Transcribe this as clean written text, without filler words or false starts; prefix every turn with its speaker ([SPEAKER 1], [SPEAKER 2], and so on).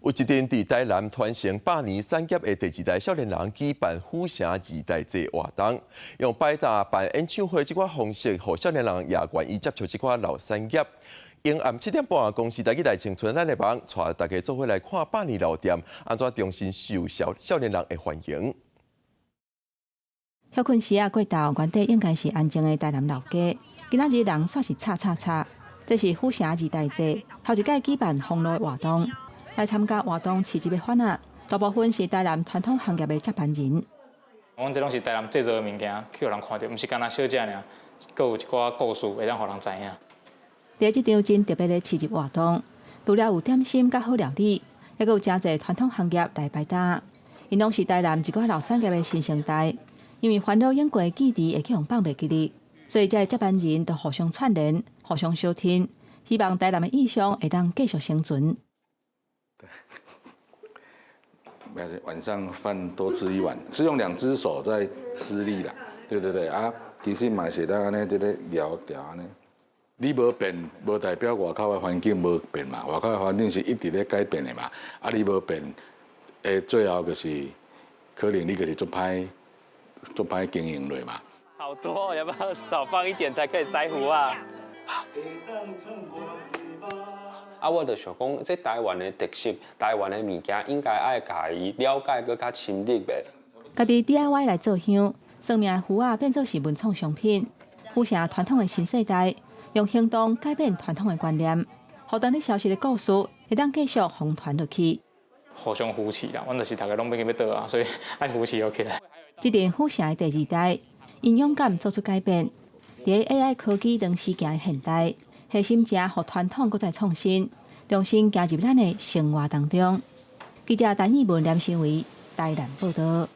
[SPEAKER 1] 有一陣佇台南傳承百年產業的第二代少年人舉辦府城二代祭活動，用擺搭辦演唱會這款方式，予少年人也願意接觸這款老產業。傍暗7點半，公視台語台青春咱的夢，帶大家做伙來看百年老店，按怎重新受少少年人的歡迎。
[SPEAKER 2] 歇睏時仔過晝，原底應該是安靜的台南老街，今仔日人煞是吵吵吵。這是府城二代祭頭一屆舉辦封路活動。來參加活動市集的販仔，大部分是台南傳統行業的接班人。
[SPEAKER 3] 阮這攏是台南製造的物件，去予人看著，毋是干焦小食爾，閣有一寡故事會當予人知影。
[SPEAKER 2] 佇這場真特別的市集活動，除了有點心佮好料理，猶閣有誠濟傳統行業來擺擔。𪜶攏是台南一寡老產業的新生代，因為煩惱湧過記憶會去予放袂記得，所以這个接班人都互相串聯、互相相挺，希望台南的意象會當繼續生存。
[SPEAKER 4] 沒關係，晚上飯多吃一碗，是用兩隻手在施力啦，對對對啊，其實嘛是當按呢，這个搖調按呢。你無變，無代表外口的環境無變嘛，外口的環境是一直咧改變的嘛。啊，你無變，最後就是可能你就是足歹，足歹經營落嘛。
[SPEAKER 5] 好多，要不要少放一點才可以塞糊啊？
[SPEAKER 6] 啊，我就想講，這台灣的特色，台灣的物件，應該愛共伊了解閣較深入的。
[SPEAKER 2] 家己 DIY 來做香，算命的符仔變做是文創商品，府城傳統的新世代，用行動改變傳統的觀念，予當咧消失的故事會當繼續弘傳落去。
[SPEAKER 3] 互相扶持啦，阮就是逐个攏欲緊欲倒啊，所以愛扶持落起來。
[SPEAKER 2] 這陣府城的第二代，𪜶勇敢做出改變，佇 AI 科技同時行的現代，核心正予傳統閣再創新，重新加入咱的生活當中。記者陳義文、連新偉台南報導。